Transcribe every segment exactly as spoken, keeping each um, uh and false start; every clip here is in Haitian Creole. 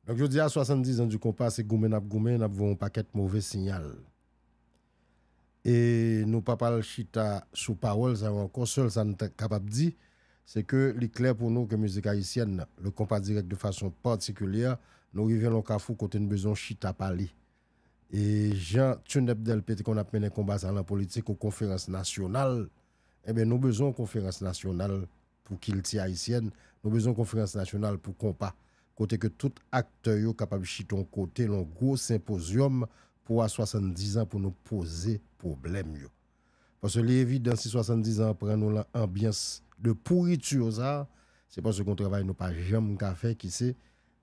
Donk, jodi a, swasanndizan di konpa, se goumen n ap goumen, n ap voye yon pakèt move siyal. E nou pa pral chita sou pawòl sa yo ankò. Sèl sa n ta kapab di, se ke li klè pou nou ke mizik ayisyèn nan, le konpa dirèk de fason patikilyè, nou rive nan yon kafou kote n bezwen chita pale. E jan Tunep Delpe te konn ap mennen konba sa nan politik ou konferans nasyonal, ebyen, nou bezwen yon konferans nasyonal pou kilti ayisyèn, nou bezwen yon konferans nasyonal pou konpa, kote ke tout aktè yo kapab chita yon kote, yon gwo senpozyòm pou a swasanndizan pou nou poze pwoblèm yo. Paske li evidan, si swasanndizan an pran nou lan anbyans de pouriti sa, se paske gon travay nou pa janm ka fè, ki se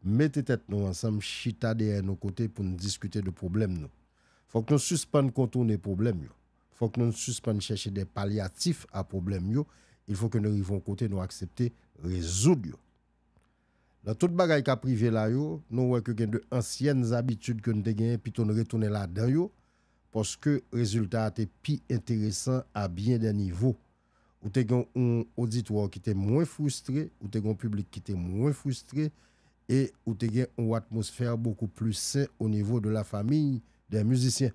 mete tèt nou ansanm, chita dèyè nou kote pou n diskite de pwoblèm nou. Fòk nou sispann kontounen pwoblèm yo. Fòk nou sispann chèche de palyatif a pwoblèm yo. Il faut que nou rive yon kote nou aksepte rezoud yo. Nan tout bagay k ap rive la yo, nou wè ke gen de ansyèn abitid ke n te genyen, pito n retounen ladan yo, paske rezilta a te pi enteresan a byen de nivo. Ou te gen yon oditwa ki te mwen fristre, ou te gen yon piblik ki te mwen fristre, e ou te gen yon atmosfè bokou pli sen o nivo de la famiy de mizisyen.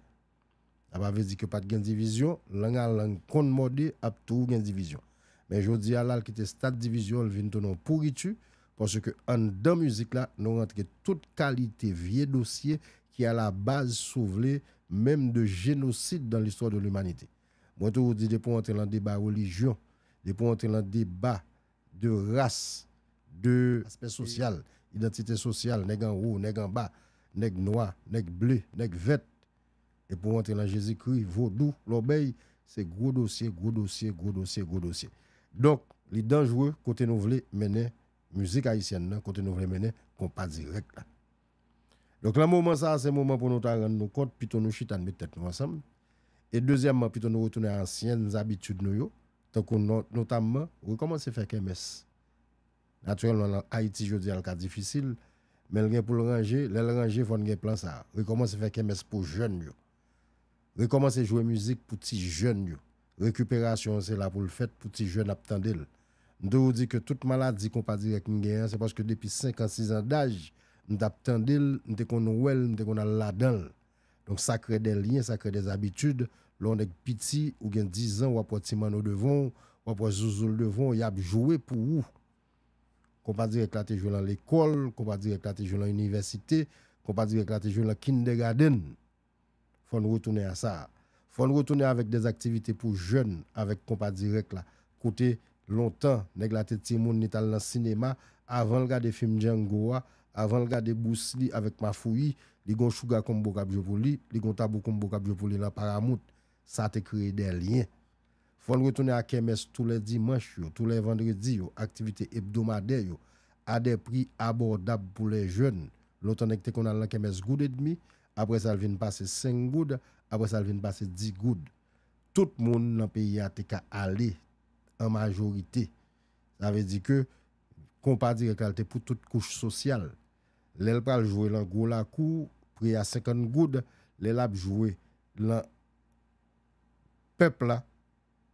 Sa pa vle di ke pa t gen divizyon, lang a lang konn mòde, ap toujou gen divizyon. Men jodi a la, l kite stad divizyon, l vin tounen yon pouriti, paske anndan mizik la, nou rantre tout kalite vye dosye ki a la baz, si w vle, menm de jenosid dans l'histoire de l'humanité. Mwen toujou di, depi w antre lan deba relijyon, depi w antre lan deba de ras, de aspè sosyal, idantite sosyal, nèg anwo, nèg anba, nèg nwa, nèg ble, nèg vèt, epi w antre lan Jezikri, vodou, lòbèy, se gwo dosye, gwo dosye, gwo dosye, gwo dosye. Donk, li danjre kote nou vle mennen mizik ayisyèn nan, kote nou vle mennen konpa dirèk la. Donk, lan moman sa a, se moman pou nou ta rann nou kont, pito nou chita, n met tèt nou ansanm. E dezyèmman, pito nou retounen a ansyen abitid nou yo, tankou no-, notamman, rekòmanse fè kèmès. Natirèlman, lan Ayiti jodi a, l ka difisil, men l gen pou l ranje, lè l ranje, fò n gen plan sa a. Rekòmanse fè kèmès pou jèn yo. Rekòmanse jwe mizik pou ti jèn yo. Rekiperasyon an se la pou l fèt pou ti jèn ap tande l. M toujou di ke tout maladi konpa dirèk m genyen an, se paske depi senk an, sis an daj, m t ap tande l, m te konn wè l, m te konn al ladan l. Donk, sa kreye de lyen, sa kreye de zabitid. Lè w nèg piti, ou gen diz an, w ap wè Ti Manno devan w, w ap wè Zouzoul devan w, y ap jwe pou ou. Konpa dirèk la te jwe lan lekòl, konpa dirèk la te jwe lan inivèsite, konpa dirèk la te jwe lan kindègadenn. Fò n retounen a sa a. Fò n retounen avèk de aktivite pou jèn, avèk konpa dirèk la. Kote lontan, nèg la te timoun, li t al nan sinema, avan l gade fim Django a, avan l gade Bruce Lee avèk Mafouyi, li gon Sugar Combo k ap jwe pou li, li gon Tabou Combo k ap jwe pou li lan Paramount. Sa te kreye de lyen. Fò n retounen a kèmès tou lè dimanch yo, tou lè vandredi yo, aktivite ebdomadè yo, a de pri abòdab pou lè jèn. Lontan nèg te konn al nan kèmès goud edmi, apre sa l vin pase senk goud, apre sa l vin pase dis goud. Tout moun nan peyi a te ka ale an majorite. Sa vle di ke konpa dirèk la, l te pou tout kouch sosyal. Lè l pral jwe lan gwo lakou, pri a senkant goud, lè l ap jwe lan pèp la,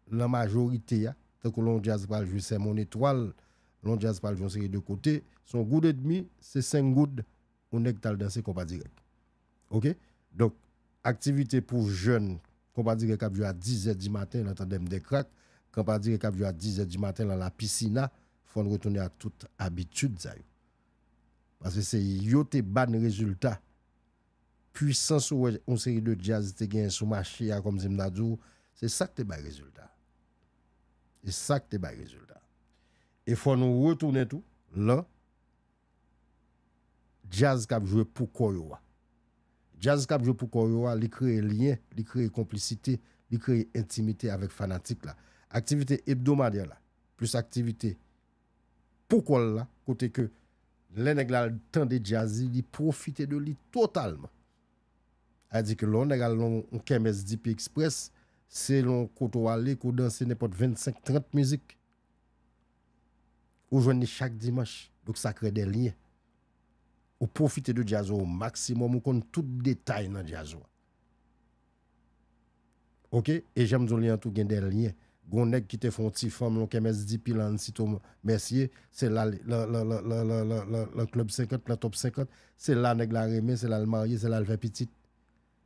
lan majorite a, tankou lè yon djaz pral jwe Sèmon Etwal, lè yon djaz pral jwe yon seri de kote, se yon goud edmi, se senk goud, yon nèg t al danse konpa dirèk. Oke? Donk, aktivite pou jèn, konpa dirèk ap jwe a dizè di maten, lan Tandèm Dèkrak, konpa dirèk ap jwe a dizè di maten, lan La Piscina, fò n retounen a tout abitid sa yo. Paske se yo te ba n rezilta. Pwisans ou wè yon seri de djaz te genyen sou mache a, kòmsi m ta di w, se sa k te bay rezilta. Se sa k te bay rezilta. E fò nou retounen tou, lan djaz k ap jwe pou kò yo a. Djaz k ap jwe pou kò yo a, li kreye lyen, li kreye konplisite, li kreye entimite avèk fanatik la. Aktivite ebdomadè la, plis aktivite pou kò l la, kote ke lè nèg la al tande djaz li, li pwofite de li totalman. Sa di ke lè yon nèg al nan yon kèmès D P Express, se yon kote w ale, ke w danse nenpòt vennsenk, trant mizik. Ou jwenn li chak dimanch. Donk, sa kreye de lyen. Ou pwofite de djaz ou o maksimòm, ou konn tout detay nan djaz ou a. Oke? E jan m di w li an tou gen de lyen. Gon nèg ki te fè yon ti fanm, yon kèmès dipi lan Ansito Mèsye, se la, lan, lan, lan, lan, lan, lan, lan, lan klèb senkant, lan top senkant, se la nèg la renmen, se la l marye, se la l fè pitit.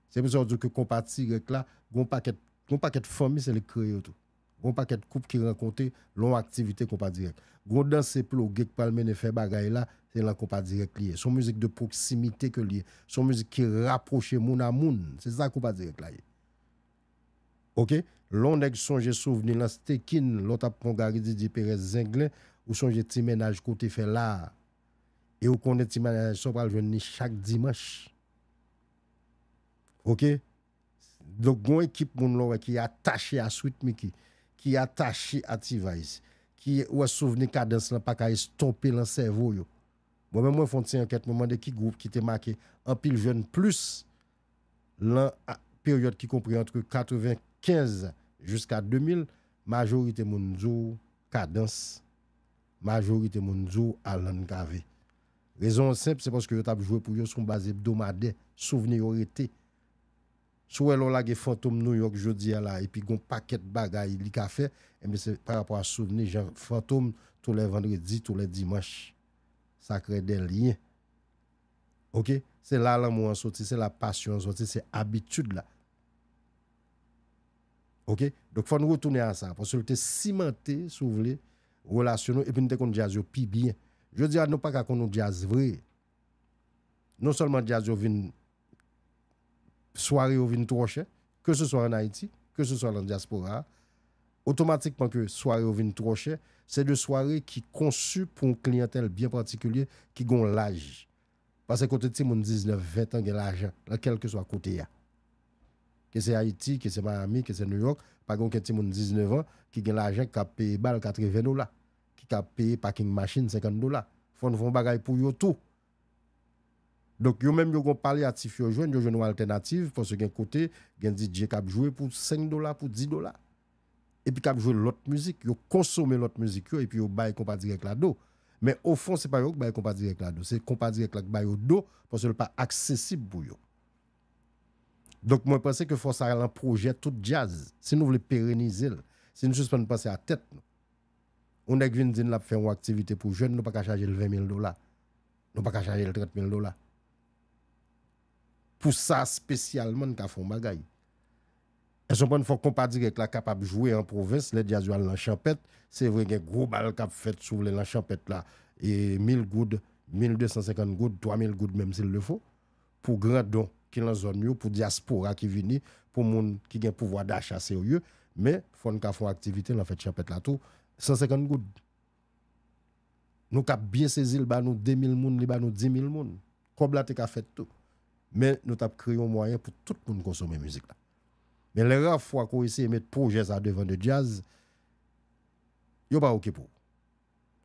Se pou sa yo di ke konpa dirèk la, gon pakèt, gon pakèt fanmi, se li k kreye yo tou. Gon pakèt koup ki rankontre, lè yon aktivite konpa dirèk. Gon danse ploge k pral mennen fè bagay la, se lan konpa dirèk li ye. Se yon mizik de pwoksimite ke li ye. Se yon mizik ki rapwoche moun a moun. Se sa konpa dirèk la ye. Oke? Lè yon nèg sonje souvni lan Stekin, lè w t ap pran Gary Didier Perez Zenglen, ou sonje ti mennaj ke w te fè la a. E ou konnen ti mennaj sa w pral jwenn li chak dimanch. Oke? Donk, gon ekip moun lè w wè ki atache a Sweet Micky, ki atache a T-Vice, ki wè souvni Kadans lan pa ka estonpe lan sèvo yo. Mwen menm, mwen fè yon ti ankèt, mwen mande ki gwoup ki te make anpil jèn plis lan a, peryòd ki konpri ant katrevenkenz jiska de mil, majorite moun di w Kadans, majorite moun di w Alan Cavé. Rezon an senp, se paske yo t ap jwe pou yo sou yon baz ebdomadè, souvni yo rete. Si w wè lè w lage Fantom New York jodi a la, epi gon pakèt bagay li ka fè, enben se pa rapò a souvni jan Fantom tou lè vandredi, tou lè dimanch. Sa kreye de lyen. Oke? Se la lanmou an soti, se la pasyon an soti, se abitid la. Oke? Donk fò n retounen a sa, paske l te simante, si w vle, relasyon nou, epi n te konn djaz yo pi byen. Jodi a, nou pa ka konn yon djaz vre. Non sèlman djaz yo vin, sware yo vin twò chè, ke se swa ann Ayiti, ke se swa lan dyaspora a, otomatikman ke sware yo vin twò chè, se de sware ki konsi pou yon kliyantèl byen patikilye, ki gen yon laj. Paske kote timoun diznèf, ven an gen lajan, lan kèlkeswa kote a. Ke se Ayiti, ke se Miami, ke se New York, pa gen okenn timoun diznèf an ki gen lajan k ap peye bal katreven dola, ki ka peye paking machin senkant dola. Fò n fè yon bagay pou yo tou. Donk, yo menm yo gon palyatif yo jwenn, yo jwenn yon altènativ, paske gen kote, gen D J k ap jwe pou senk dola, pou dis dola. Epi k ap jwe lòt mizik, yo konsome lòt mizik yo, epi yo bay Konpa Dirèk la do. Men ofon, se pa yo k bay Konpa Dirèk la do, se Konpa Dirèk la k ba yo do, paske l pa aksesib pou yo. Donk, mwen panse ke fò sa lan pwojè tout djaz, si nou vle perenize l, si nou sispann panse a tèt nou. Yon nèg vin di n l ap fè yon aktivite pou jèn, nou pa ka chaje l ven mil dola. Nou pa ka chaje l trant mil dola. Pou sa espesyalman n ka fè yon bagay. Èske w konprann, fòk Konpa Dirèk la kapab jwe an pwovens, lè djaz yo al lan chanpèt, se vre gen gwo bal k ap fèt, si w vle, lan chanpèt la, e mil goud, mil de san senkant goud, twa mil goud menm si l le fo, pou grandon ki lan zòn yo, pou dyaspora ki vini, pou moun ki gen pouvwa dacha serye, men fò n ka fè yon aktivite lan fèt chanpèt la tou, san senkant goud. Nou ka byen sezi l ba nou de mil moun, li ba nou di mil moun. Kòb la te ka fèt tou. Men nou t ap kreye yon mwayen pou tout moun konsome mizik la. Men lè ra fwa ke w eseye met pwojè sa devan de djaz, yo pa oke pou w.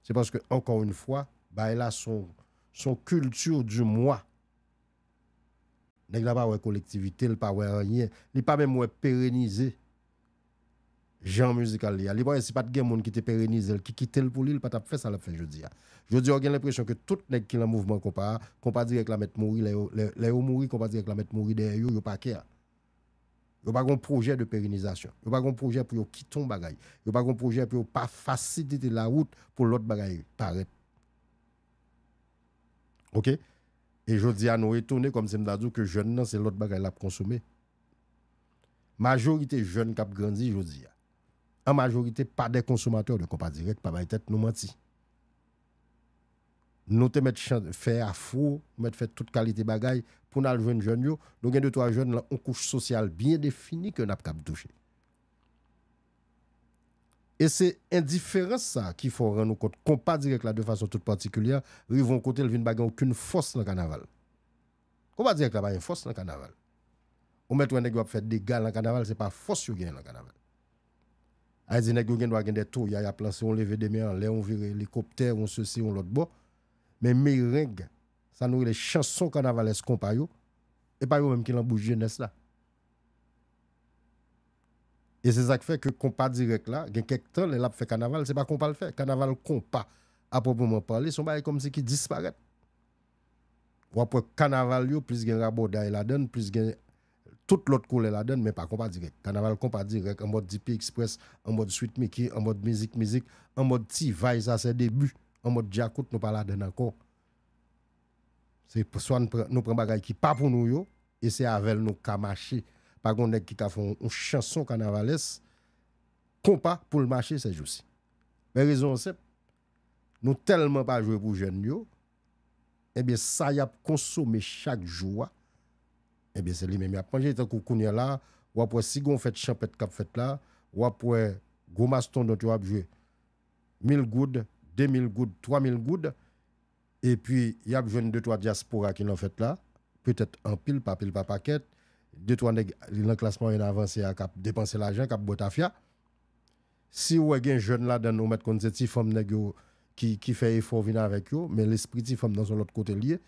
Se paske, ankò yon fwa, bagay la se yon, se yon kilti di mwa. Nèg la pa wè kolektivite, l pa wè anyen. Li pa menm wè perenize jan mizikal li a. Li pa wè si pa t gen moun ki te perenize l, ki kite l pou li, li pa t ap fè sa l ap fè jodi a. Jodi a, w gen lenpresyon ke tout nèg ki lan mouvman konpa a, Konpa Dirèk la mèt mouri, lè yo, lè, lè yo mouri, Konpa Dirèk la mèt mouri dèyè yo, yo pa kè. Yo pa gon pwojè de perenizasyon. Yo pa gon pwojè pou yo kite yon bagay. Yo pa gon pwojè pou yo pa fasilite lawout pou lòt bagay parèt. Oke? E jodi a, nou etone, kòmsi m ta di w ke jèn nan, se lòt bagay l ap konsome. Majorite jèn k ap grandi jodi a, an majorite, pa de konsomatè de Konpa Dirèk, pa bay tèt nou manti. Nou te mèt chan-, fè afwo, mèt fè tout kalite bagay pou n al jwenn jèn yo. Nou gen de twa jèn lan yon kouch sosyal byen defini ke n ap kab touche. E se endiferans sa a ki fè w rann ou kont Konpa Dirèk la de fason tout patikilyè rive yon kote l vin pa gen okenn fòs lan kanaval. Konpa Dirèk la pa gen fòs lan kanaval. Ou mèt wè nèg yo ap fè dega lan kanaval, se pa fòs yo genyen lan kanaval. Sa vle di nèg yo gen dwa gen de toya, y ap lanse yon leve de men anlè, yon vire elikoptè, yon sesi, yon lòt bò. Men mereng, sa nou rele chanson kanavalès konpa yo, e pa yo menm ki lan bouch jenès la. E se sa k fè ke Konpa Dirèk la, gen kèk tan, lè l ap fè kanaval, se pa konpa l fè. Kanaval konpa, a pwopwoman pale, se yon bagay kòmsi ki disparèt. W ap wè kanaval yo, plis gen rabòday ladan l, plis gen tout lòt koulè ladann, men pa Konpa Dirèk. Kanaval Konpa Dirèk, an mòd D P Express, an mòd Sweet Micky, an mòd Mizik Mizik, an mòd Ti Vay, sa se debi, an mòd Djakout, nou pa ladann ankò. Se swa nou pran, nou pran bagay ki pa pou nou yo, e se avè l nou ka mache. Pa gon nèg ki ka fè yon, yon chanson kanavalès, konpa pou l mache, sèjousi. Men rezon an senp, nou tèlman pa jwe pou jèn yo, ebyen, sa y ap konsome chak jou a, ebyen, se li menm y ap manje. Tankou kounye a la, w ap wè si gon fèt chanpèt k ap fèt la, w ap wè gwo mastodont yo ap jwe mil goud, de mil goud, twa mil goud, epi y ap jwenn de twa dyaspora ki nan fèt la, petèt anpil, pa pil, pa pakèt, de twa nèg nan klas mwayèn avanse a k ap depanse lajan, k ap bwè tafya. Si w wè gen jèn ladan n, ou mèt konn se ti fanm nèg yo ki, ki fè efò vin avèk yo, men lespri ti fanm nan se yon lòt kote l ye.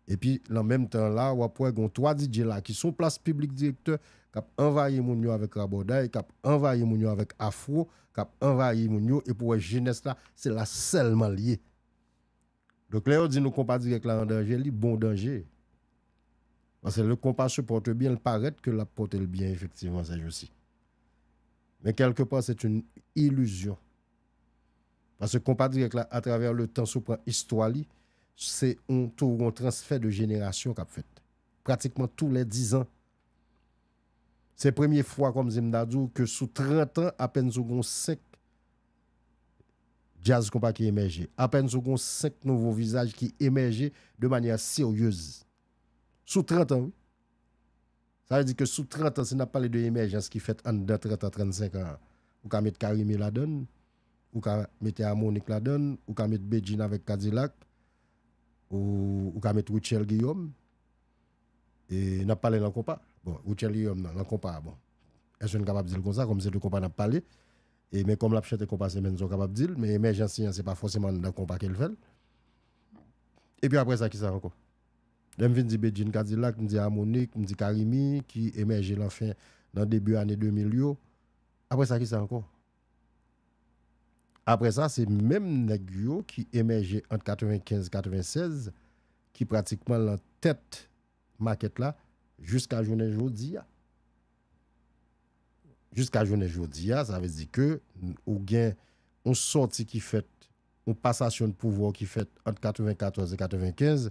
Epi, nan menm tan la, w ap wè gen twa D J la ki sou plas piblik direktè, k ap anvayi moun yo avèk rabòday, k ap anvayi moun yo avèk afwo, k ap anvayi moun yo, epi w wè jenès la, se la sèlman l ye. Donk, lè yo di nou Konpa Dirèk la an danje, li bon danje. Paske le konpa se pòte byen, l parèt ke l ap pòte l byen, efektivman, sèjousi. Men kèlkepa, se yon ilizyon. Paske Konpa Dirèk la, atravè le tan, si w pran istwa li, se yon tou yon transfè de jenerasyon k ap fèt. Pratikman tou lè dizan. Se premye fwa, kòmsi m ta di w, ke sou trant an, apèn si w gen senk djaz konpa ki emèje. Apèn si w gen senk nouvo vizaj ki emèje de manyè seryez. Sou trant an, wi. Sa vle di ke sou trant an, si n ap pale de emèjans ki fèt anndan trant an, trannsenk an, ou ka met Carimi ladan l, ou ka mete Harmonik ladan l, ou ka met Bedjine avèk Kadilak, ou, ou ka met Rutshelle Guillaume, e n ap pale nan konpa. Bon, Rutshelle Guillaume nan, nan konpa, bon. Èske n kapab di l konsa, kòm se de konpa n ap pale? E men kòm l ap chante konpa semèn sa, w kapab di l, men emèjans li an, se pa fòseman anndan konpa ke l fè l. Epi apre sa, kisa ankò? Lè m vin di Bedjine Kadilak, m di Harmonik, m di Carimi, ki emèje lan fen, nan debi ane de mil yo. Apre sa, kisa ankò? Apre sa, se menm nèg yo ki emèje ant katrevenkenz, katrevensèz, ki pratikman lan tèt makèt la jiska jounen jodi a. Jiska jounen jodi a, sa vle di ke ou gen yon sòti ki fèt, yon pasasyon de pouvwa ki fèt ant katrevenkatòz e katrevenkenz,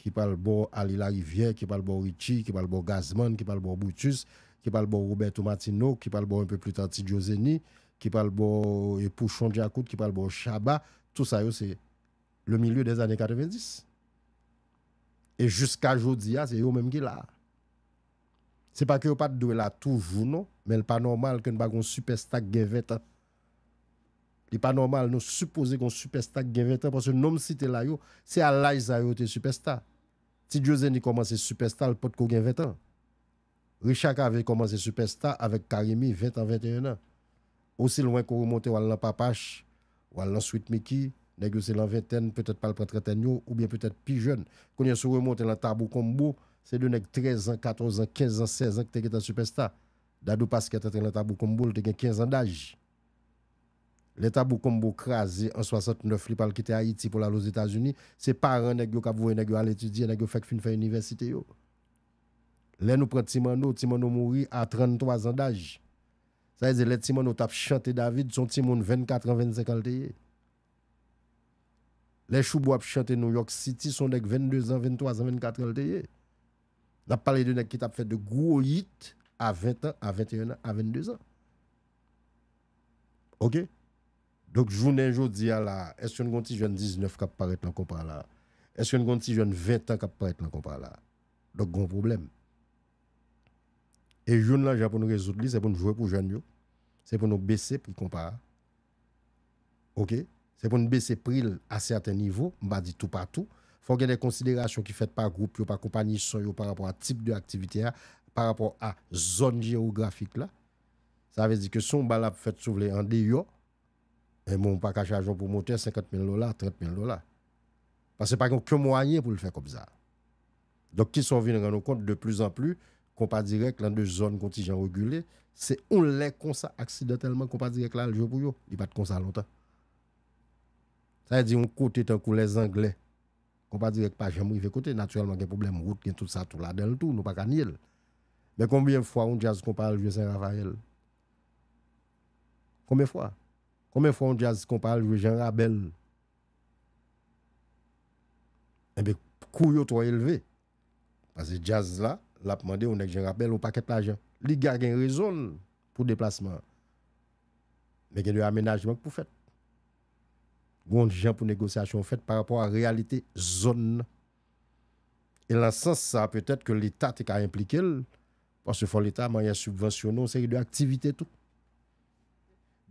ki pral bò Ali Larivière, ki pral bò Richie, ki pral bò Gazman, ki pral bò Brutus, ki pral bò Roberto Martino, ki pral bò un peu plus tard Ti Djo Zenny, ki pral bò, e, Pouchon Djakout, ki pral bò Shabba, tout sa yo se le milieu des années quatre-vingt-dix. E jiska jodi a, se yo menm ki la. Se pa ke yo pa t dwe la toujou, non, men l pa nòmal ke n pa gen yon sipèsta k gen ven tan. Li pa nòmal, nou sipoze gen yon sipèsta k gen ven tan, paske non m site la yo, se a laj sa yo te sipèsta. Ti Djo Zenny kòmanse sipèsta, l potko gen ven tan. Richard Cavé kòmanse sipèsta avèk Carimi, ven tan, venteyen an. Osi lwen ke w remonte, w al nan Papach, w al nan Sweet Micky, nèg yo se lan ventèn, petèt pral pran trantèn yo, oubyen petèt pi jèn. Kounye a, si w remonte lan Tabou Combo, se de nèg trèz an, katòz an, kenz an, sèz an ki te gentan sipèsta. Dadou Pasquet antre lan Tabou Combo, l te gen kenz an daj. Lè Tabou Combo kraze an swasantnèf, li pral kite Ayiti pou l al Ozetazini, se paran nèg yo k ap voye nèg yo al etidye, nèg yo fèk fin fè inivèsite yo. Lè nou pran Ti Manno, Ti Manno mouri a tranntwa zan daj. Sa vle di, lè Ti Manno t ap chante David, se yon timoun vennkat an, vennsenk an l te ye. Lè Shoubou ap chante New York City, se yon nèg vennde zan, venntwa zan, vennkat an l te ye. N ap pale de nèg ki t ap fè de gwo hit a ven an, a venteyen an, a vennde zan. Oke? Donk, jounen jodi a la, èske n gon ti jèn diznèf k ap parèt lan konpa la? Èske n gon ti jèn ven an k ap parèt lan konpa la? Donk, gon pwoblèm. E youn lan jan pou nou rezoud li, se pou nou jwe pou jèn yo. Se pou nou bese pri konpa a. Oke? Se pou nou bese pri l a sèten nivo, m pa di toupatou. Fò gen de konsiderasyon ki fèt pa gwoup yo, pa konpayi son yo, pa rapò a tip de aktivite a, pa rapò a zòn jewografik la. Sa vle di ke si yon bal ap fèt, si w vle, andeyò, men bon, ou pa ka chaje yon pwomotè senkant mil dola, trant mil dola. Paske pa gen okenn mwayen pou l fè kòb sa. Donk, kisa w vin rann ou kont, de pli an pli, Konpa Dirèk lan de zòn kontijan regile, se yon lè konsa, aksidantèlman, Konpa Dirèk la al jwe pou yo. Li pa t konsa lontan. Sa vle di, yon kote tankou Lèzanglè, Konpa Dirèk pa janm rive kote. Natirèlman, gen pwoblèm wout, gen tout sa tou ladan l tou, nou pa ka nye l. Men konbyen fwa yon djaz konpa al jwe Sen Rafayèl? Konbyen fwa? Konbyen fwa yon djaz konpa al jwe Jan Rabèl? Enben, kou yo twò elve. Paske djaz la, l ap mande yon nèg Jan Rabèl yon pakèt lajan. Li ka gen rezon l pou deplasman an. Men gen de amenajman k pou fèt. Gon jan pou negosyasyon fèt pa rapò a reyalite zòn nan. E nan sans sa, petèt ke Leta te ka enplike l, paske fò Leta manyen sibvansyone yon seri de aktivite tou.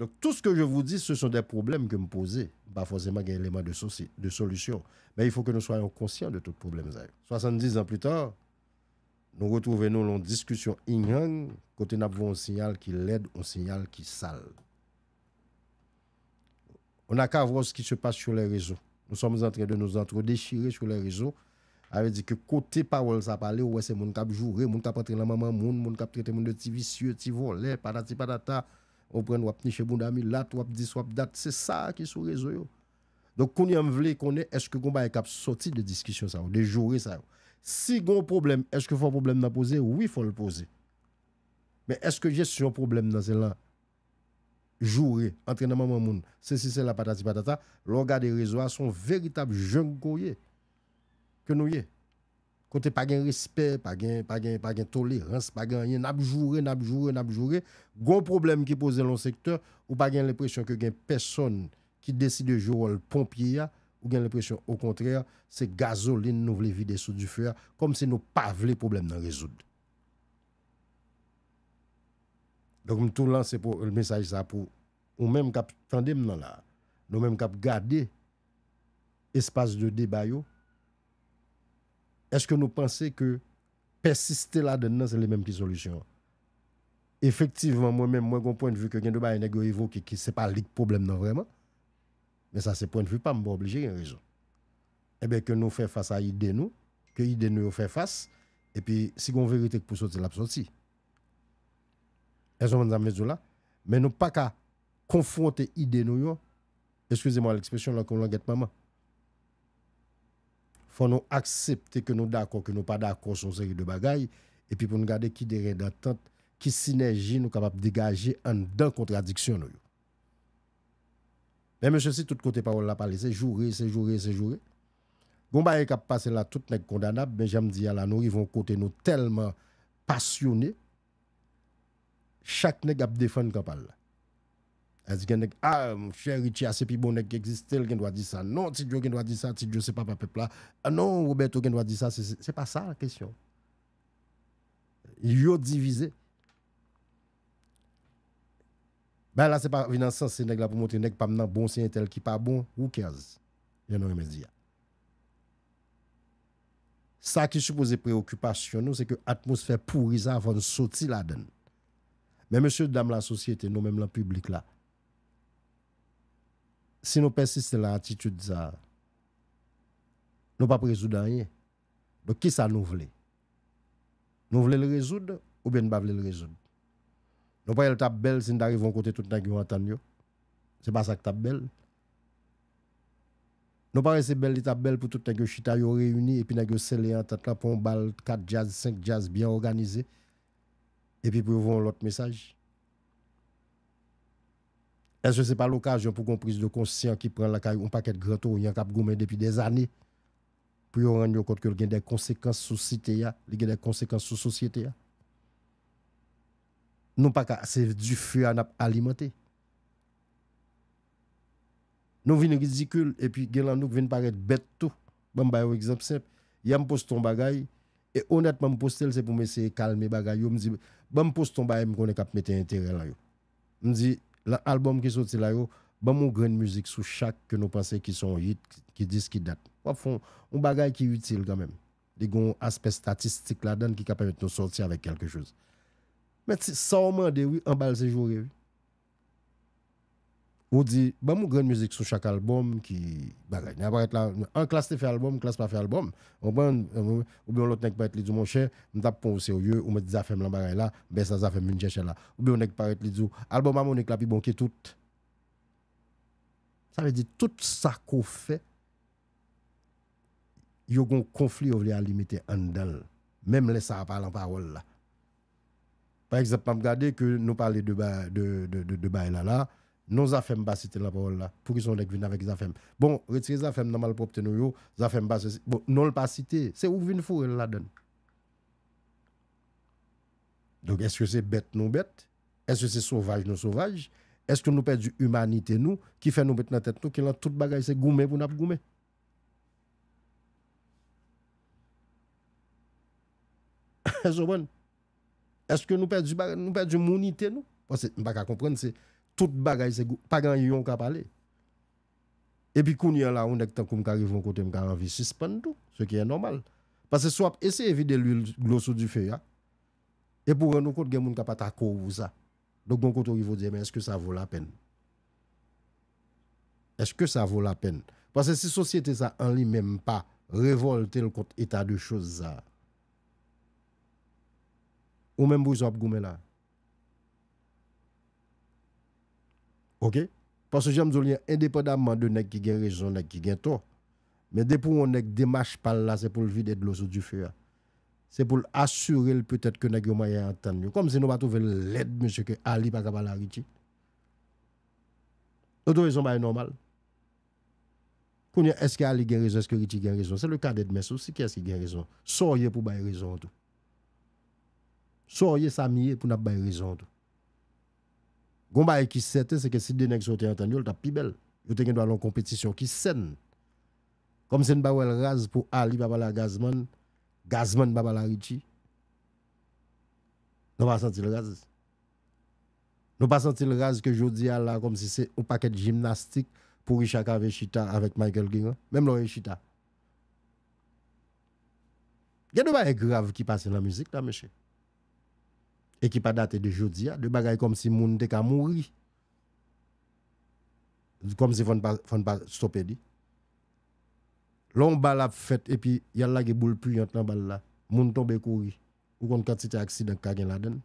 Donc, tout ce que je vous dis, ce sont des problèmes que m poze. M pa fòseman gen eleman de, sosi- de solution. Men il faut que nous soyons conscients de tout pwoblèm sa yo. Soixante-dix ans plus tard, nou retwouve nou nan yon diskisyon yin-yang, kote n ap voye yon siyal ki lèd, yon siyal ki sal. On n'a qu'à voir ce qui se passe sur les réseaux. Nous sommes en train de nous entre-déchirer sur les réseaux. Sa vle di ke kote pawòl sa pale, ou wè se moun k ap joure, moun k ap antre nan manman moun, moun k ap trete moun de ti visye, ti vòlè, patati patata. Ou pran, w ap niche bounda milat, w ap dis, w ap dat. Se sa ki sou rezo yo. Donk, kounye a, m vle konnen, èske gon bagay k ap sòti de diskisyon sa yo, de joure sa yo? Si gon pwoblèm, èske fò pwoblèm nan poze? Wi, fò l poze. Men èske jesyon pwoblèm nan se lan joure, antre nan manman moun, sesi sela, patati patata, lè w gade rezo a, se yon veritab jeng ke w ye, ke nou ye. Kote pa gen respè, pa gen, pa gen, pa gen tolerans, pa gen anyen, n ap joure, n ap joure, n ap joure. Gon pwoblèm ki poze lan yon sektè, ou pa gen lenpresyon ke gen pèsòn ki deside jwe wòl ponpye a, ou gen lenpresyon, okontrè, se gazolin nou vle vide sou dife a, kòmsi nou pa vle pwoblèm nan rezoud. Donk, m tou lanse pou mesaj sa pou ou menm k ap tande m nan la, nou menm k ap gade espas de deba yo, èske nou panse ke pèsiste ladann nan se li menm ki solisyon an? Efektivman, mwen menm, mwen gon pwennvi ke gen de bagay nèg yo evoke ki se pa li k pwoblèm nan vrèman. Men sa se pwennvi pa m, m pa oblije gen rezon. Enben, ke nou fè fas a ide nou, ke ide nou yo fè fas, epi si gon verite k pou soti, l ap soti. Èske w konprann sa m vle di w la? Men nou pa ka konfwonte ide nou yo, eskize mwa lekspresyon, lan kon langèt manman. Fò nou aksepte ke nou dakò, ke nou pa dakò sou yon seri de bagay, epi pou n gade ki teren dantant, ki sinèji nou kapab degaje anndan kontradiksyon nou yo. Men mesye, si tout kote pawòl la pale, se joure, se joure, se joure. Gon bagay k ap pase la, tout nèg kondanab, men jan m di a la, nou rive yon kote nou tèlman pasyone, chak nèg ap defann kan pa l la. Sa di gen nèg, a, monchè, Richie a se pi bon nèg ki egziste, l gen dwa di sa. Non, Ti Djo gen dwa di sa, Ti Djo se papa pèp la. A non, Roberto gen dwa di sa, se, se, se pa sa kesyon. Yo divize. Bagay la se pa vin ansanse nèg la pou montre nèg pa m nan bon, se entèl ki pa bon, who cares? Jan nou renmen di a. Sa ki sipoze preyokipasyon nou, se ke atmosfè pouri sa a, fò n soti ladan l. Men mesye dam lasosyete, nou menm lan piblik la, si nou pèsiste lan atitid sa a, nou p ap rezoud anyen. Donk, kisa nou vle? Nou vle l rezoud oubyen n pa vle l rezoud? Nou pa wè l t ap bèl si n ta rive yon kote tout nèg yo antann yo? Se pa sa k t ap bèl? Nou pa wè se bèl li t ap bèl pou tout nèg yo chita, yo reyini, epi nèg yo sele antant lan, pran yon bal, kat djaz, senk djaz byen òganize, epi pou yo voye yon lòt mesaj? Èske se pa lokazyon pou gon priz de konsyan ki pran lakay yon pakèt Gran Toryan k ap goumen depi dèzane, pou yo rann yo kont ke l gen de konsekans sou site a, li gen de konsekans sou sosyete a? Nou pa ka, se dife a n ap alimante. Nou vin ridikil, epi gen lan nou k vin parèt bèt tou. Ban m ba yon egzanp senp. Yè m poste yon bagay, e onètman m poste l, se pou m eseye kalme bagay yo. M di, ban m poste yon bagay m konnen k ap mete enterè lan yo. M di, lan albòm ki soti la yo, ban m yon grenn mizik sou chak ke nou panse ki se yon hit, ki dis ki dat. W ap fè yon, yon bagay ki itil kanmenm. Li gen yon aspè estatistik ladan l ki ka pèmèt nou sòti avèk kèlke choz. Men ti, sa w mande, wi, anba l se joure, wi. Ou di, ban m yon grenn mizik sou chak albòm ki bagay. N a parèt la, an Klass te fè albòm, Klass pa fè albòm. Ou konprann? Oubyen yon lòt nèg parèt li di w, monchè, m t ap pran w serye, ou met zafè m lan bagay la, m bèse zafè m vin chèche la. Oubyen yon nèg parèt li di w, albòm a Monik la pi bon ke tout. Sa vle di tout sa ke w fè, yo gon konfli yo vle alimante anndan l. Menm lè sa a pa lan pawòl la. Pa egzanp, m ap gade ke nou pale de ba-, de, de, de, de bagay la la, non Zafèm pa site nan pawòl la. Poukisa yon nèg vin avèk Zafèm? Bon, retire Zafèm nan malpwòpte nou yo, Zafèm pa sesi. Bon, non l pa site, se ou k vin foure l ladan l. Donk, èske se bèt nou bèt? Èske se sovaj nou sovaj? Èske nou pèdi imanite nou ki fè nou met nan tèt nou ke lan tout bagay se goumen pou n ap goumen? Èske w konprann? Èske nou pèdi bagay, nou pèdi mounite nou? Paske m pa ka konprann, se tout bagay se gou-, pa gen anyen w ka pale. Epi kounye a la, yon nèg tankou m ka rive yon kote m ka anvi sispann tou, ce qui est normal. Paske si w ap eseye vide lwil, dlo sou dife a, epi w rann ou kont gen moun k ap atake w pou sa. Donk, gon kote w rive w di, men èske sa vo lapèn? Èske sa vo lapèn? Paske si sosyete sa an li menm pa revòlte l kont eta de choz sa, ou menm poukisa w ap goumen la? Oke? Paske jan m di w li, endepandamman de nèg ki gen rezon, nèg ki gen tò, men depi yon nèg demach pa l la, se pou l vide dlo sou dife a. Se pou l asire l petèt ke nèg yo manyen antann yo. Kòmsi nou pa twouve l lèd, mesye, ke Ali pa ka pale a Richie. Nou twouve se yon bagay nòmal. Kounye a, èske Ali gen rezon, èske Richie gen rezon? Se le cadet de mes soucis, kiyès ki gen rezon? Sa w ye pou bay rezon an tou? Sa w ye, sa m ye pou n ap bay rezon an tou? Gon bagay ki sèten, se ke si de nèg sa yo te antann yo, l t ap pi bèl. Yo te gen dwa nan yon konpetisyon ki sèn. Kòmsi n pa wè l raz pou Ali pa pale a Gazman, Gazman pa pale a Richie. Nou pa santi l raz. Nou pa santi l raz ke jodi a la, kòmsi se yon pakèt jimnastik pou Richard Cavé chita avèk Michael Guérin, menm lè w chita. Gen de bagay grav ki pase nan mizik la, mesye. E ki pa date de jodi a, de bagay kòmsi moun te ka mouri. Kòmsi fò n pa, fò n pa stope li. Lè yon bal ap fèt epi y al lage boul piyant nan bal la, moun tonbe kouri. Ou konn kantite aksidan k ka gen ladan l.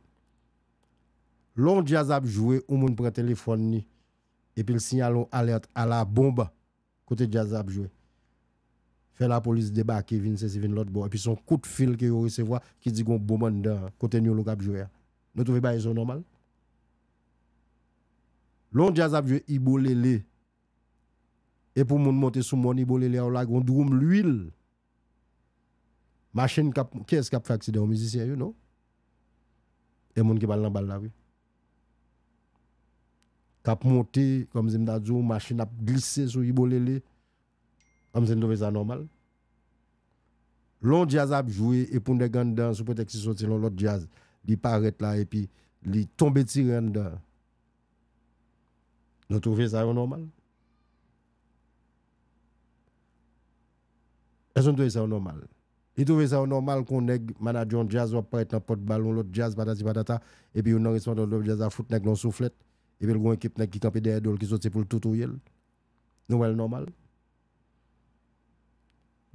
Lè yon djaz ap jwe, yon moun pran telefòn li, epi l siyale yon alèt a la bonb kote djaz la ap jwe. Fè lapolis debake, vin sesi, vin lòt bò. Epi se yon kout fil ke yo resevwa ki di gon bonm anndan kote New Look ap jwe a. Nou twouve bagay sa yo nòmal? Lè yon djaz ap jwe Ibolele, e pou moun monte sou mòn Ibolele a, yo lage yon dwoum lwil. Machin k ap, kiyès k ap fè aksidan? Yon mizisyen yo, non? E moun ki pral nan bal la, wi. K ap monte, kòmsi m ta di w, machin ap glise sou Ibolele. Kòmsi n twouve sa nòmal. Lè yon djaz ap jwe, epi yon nèg anndan, sou pretèks li soti nan lòt djaz, li parèt la, epi li tonbe tire anndan. Nou twouve sa yo nòmal? Èske nou twouve sa yo nòmal? Li twouve sa yo nòmal kon nèg manadjè yon djaz, w ap parèt nan pòt bal yon lòt djaz, patati patata, epi youn nan responsablòt djaz la fout nèg la yon souflèt, epi l gon ekip nèg ki kanpe dèyè do l ki soti pou l tou touye l? Nou wè l nòmal?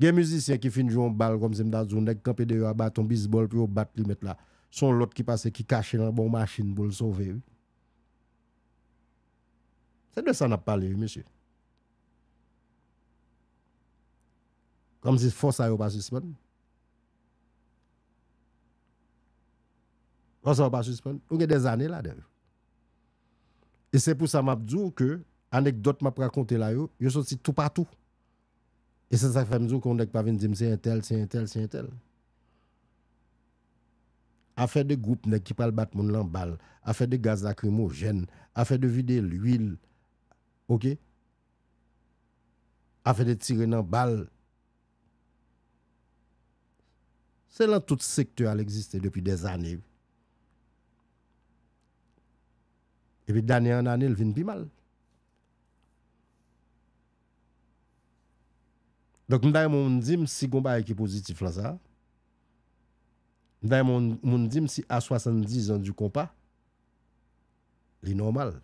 Gen mizisyen ki fin jwe yon bal kòmsi m ta di w, nèg kanpe deyò a baton bizbòl pou yo bat li mèt la. Se yon lòt ki pase ki kache nan bò yon machin pou l sove, wi. Se de sa n ap pale, wi, mesye. Kòmsi fò sa yo pa sispann. Fò sa yo pa sispann. Nou gen dèzane ladan yo. E se pou sa m ap di w ke anekdòt m ap rakonte la yo, yo soti toupatou. E se sa k fè m di w ke yon nèg pa vin di m se entèl, se entèl, se entèl. Afè de gwoup nèg ki pral bat moun lan bal, afè de gaz lakrimojèn, afè de vide lwil, oke? Afè de tire nan bal. Se lan tout sektè a l egziste depi dèzane, wi. Epi dane an ane, l vin pi mal. Donk, m ta renmen moun di m si gon bagay ki pozitif lan sa. M ta renmen moun, moun di m si a swasanndizan di konpa, li nòmal.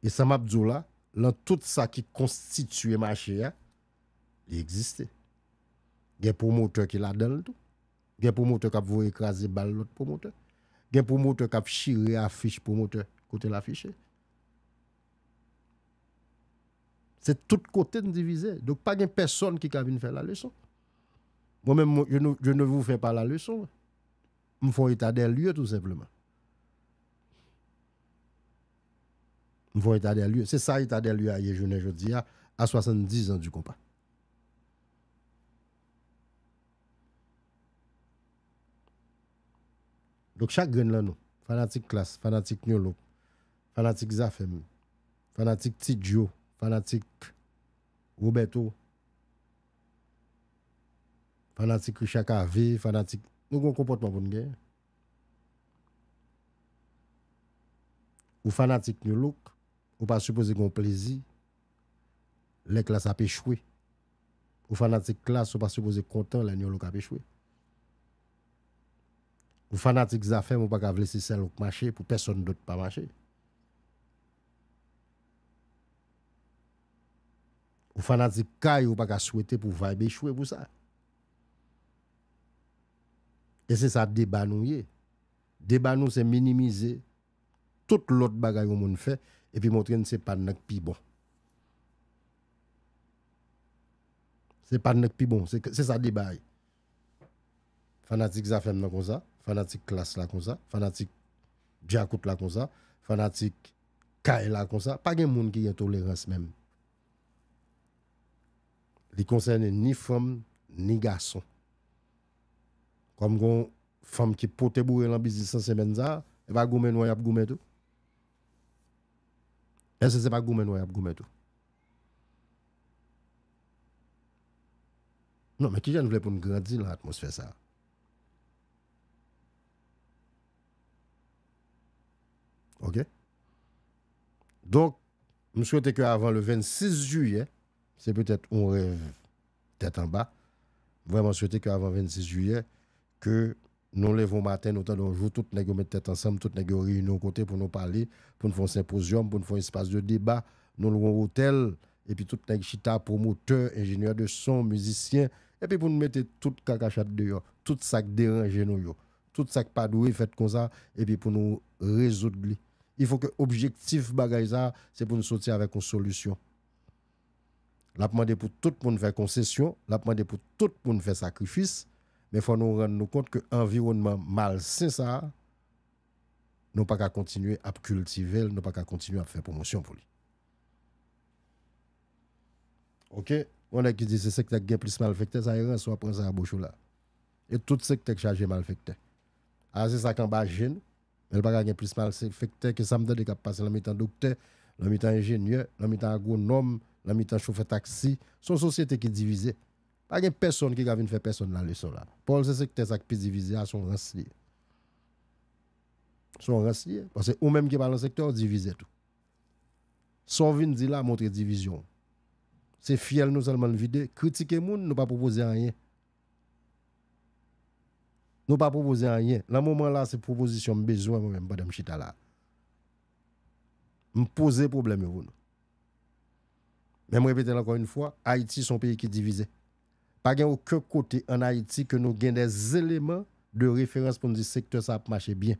E sa m ap di w la, lan tout sa ki konstitye mache a, li egziste. Gen pwomotè ki ladan l tou. Gen pwomotè k ap voye kraze bal lòt pwomotè. Gen pwomotè k ap chire afich pwomotè kote l afiche. Se tout kote n divize. Donk, pa gen pèsonn ki ka vin fè laleson. Mwen menm, mwen, je ne, je ne vous fais pas la leçon. M fè yon état des lieux, tou senpleman. M fè yon état des lieux. Se sa état des lieux a ye jounen jodi a, à soixante-dix ans du compas. Donk, chak grenn nan nou, fanatik Klass, fanatik New Look, fanatik Zafèm, fanatik Ti Djo, fanatik Roberto, fanatik Richard Cavé, fanatik, nou gen yon konpòtman pou n genyen. Ou fanatik New Look, ou pa sipoze gen yon plezi lè Klass ap echwe. Ou fanatik Klass, ou pa sipoze kontan lè New Look ap echwe. Ou fanatik Zafèm, ou pa ka vle se sèl ou k mache pou pèsonn dòt pa mache. Ou fanatik Kay, ou pa ka swete pou Vibe echwe pou sa. E se sa deba nou ye. Deba nou se minimize tout lòt bagay yon moun fè, epi montre n se pa n nan k pi bon. Se pa n nan k pi bon, se, se sa deba a ye. Fanatik Zafèm nan konsa, fanatik Klass la konsa, fanatik Djakout la konsa, fanatik Kay la konsa. Pa gen moun ki gen tolerans menm. Li konsène ni fanm, ni gason. Kòm gon fanm ki pote boure lan biznis lan semèn sa a, e pa goumen nwa y ap goumen tou? Èske se pa goumen nwa y ap goumen tou? Non, men kijan n vle pou n grandi lan atmosfè sa a? Ok? Donk, m swete ke avan le vennsis jiyè, se petèt yon rèv tèt anba, vrèman swete ke avan vennsis jiyè, ke nou leve yon maten, nou tande yon jou, tout nèg yo met tèt ansanm, tout nèg yo reyini yon kote pou nou pale, pou n fè yon senpozyòm, pou n fè yon espas de deba, nou lwe yon otèl, epi tout nèg chita, pwomotè, enjenyè de son, mizisyen, epi pou n mete tout kakachat deyò, tout sa k deranje nou yo, tout sa k pa dwe fèt konsa, epi pou nou rezoud li. Il faut que objektif bagay sa, se pou n soti avèk yon solisyon. L ap mande pou tout moun fè konsesyon, l ap mande pou tout moun fè sakrifis, men fò nou rann nou kont ke anviwònman malsen sa a, nou pa ka kontinye ap kiltive l, nou pa ka kontinye ap fè pwomosyon pou li. Ok? Yon nèg ki di se sektè k gen plis malfektè, sa e ranse w ap ranse a bouch ou la. E tout sektè k chaje malfektè. A, se sa k anba je n, men l pa ka gen plis malfektè ke sa m tande k ap pase lan mitan doktè, lan mitan enjenyè, lan mitan agwonòm, lan mitan chofè taksi. Se yon sosyete ki divize. Pa gen pèsonn ki ka vin fè pèsonn laleson la. Pòl, se sektè sa k pi divize a, se yon rans li ye. Se yon rans li ye. Paske ou menm ki pa lan sektè, ou divize tou. Sa w vin di la montre divizyon w. Se fyèl nou sèlman n vide, kritike moun, nou pa pwopoze anyen. Nou pa pwopoze anyen. Lan moman la, se pwopozisyon m bezwen mwen menm pandan m chita la. M poze pwoblèm yo pou nou. Men m repete l ankò yon fwa, Ayiti se yon peyi ki divize. Pa gen okenn kote ann Ayiti ke nou gen dè eleman de referans pou n di sektè sa ap mache byen.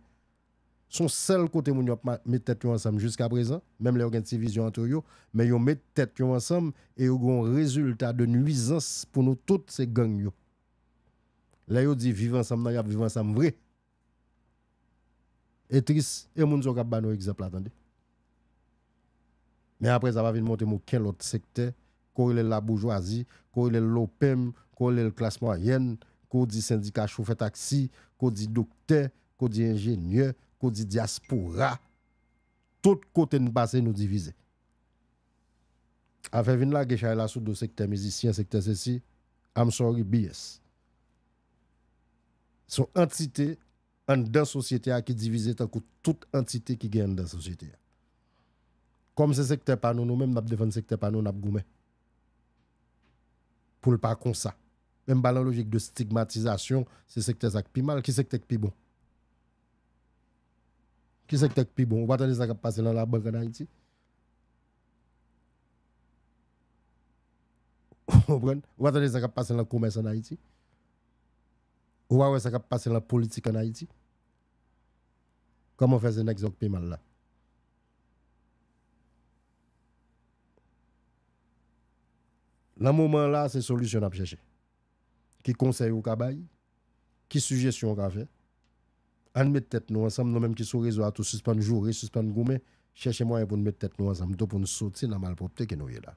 Se yon sèl kote moun yo ap ma-, met tèt yo ansanm jiskaprezan, menm lè yo gen divizyon ant yo, men yo met tèt yo ansanm e yo gen yon rezilta de nwizans pou nou tout, se gang yo. Lè yo di viv ansanm nan, y ap viv ansanm vre. E tris, e moun sa yo k ap ba nou egzanp la, tande. Men apre sa, pa vin montre m okenn lòt sektè, ke w rele l laboujwazi, ke w rele l lopenm, ke w rele l klas mwayèn, ke w di sendika chofè taksi, ke w di doktè, ke w di enjenyè, ke w di dyaspora. Tout kote n pase, nou divize. Afè vin lage chay la sou do sektè mizisyen, sektè sesi, I'm sorry, B S. Se yon antite anndan sosyete a ki divize tankou tout antite ki gen anndan sosyete a. Kòm se sektè pa nou, nou menm n ap defann sektè pa nou, n ap goumen. Pou l pa konsa. Men m pa lan lojik de stigmatizasyon, se sektè sa k pi mal, ki sektè k pi bon? Ki sektè k pi bon? Ou pa tande sa k ap pase lan labank ann Ayiti? Ou konprann? Ou pa tande sa k ap pase lan komès ann Ayiti? Ou pa wè sa k ap pase lan politik ann Ayiti? Kòman fè se nèg sa yo k pi mal la? Nan moman la, se solisyon n ap chèche. Ki konsèy ou ka bay? Ki sijesyon ou ka fè? Ann met tèt nou ansanm, nou menm ki sou rezo a tou, sispann joure, sispann goumen, chèche mwayen pou n met tèt nou ansanm tou pou n soti nan malpwòpte ke nou ye la.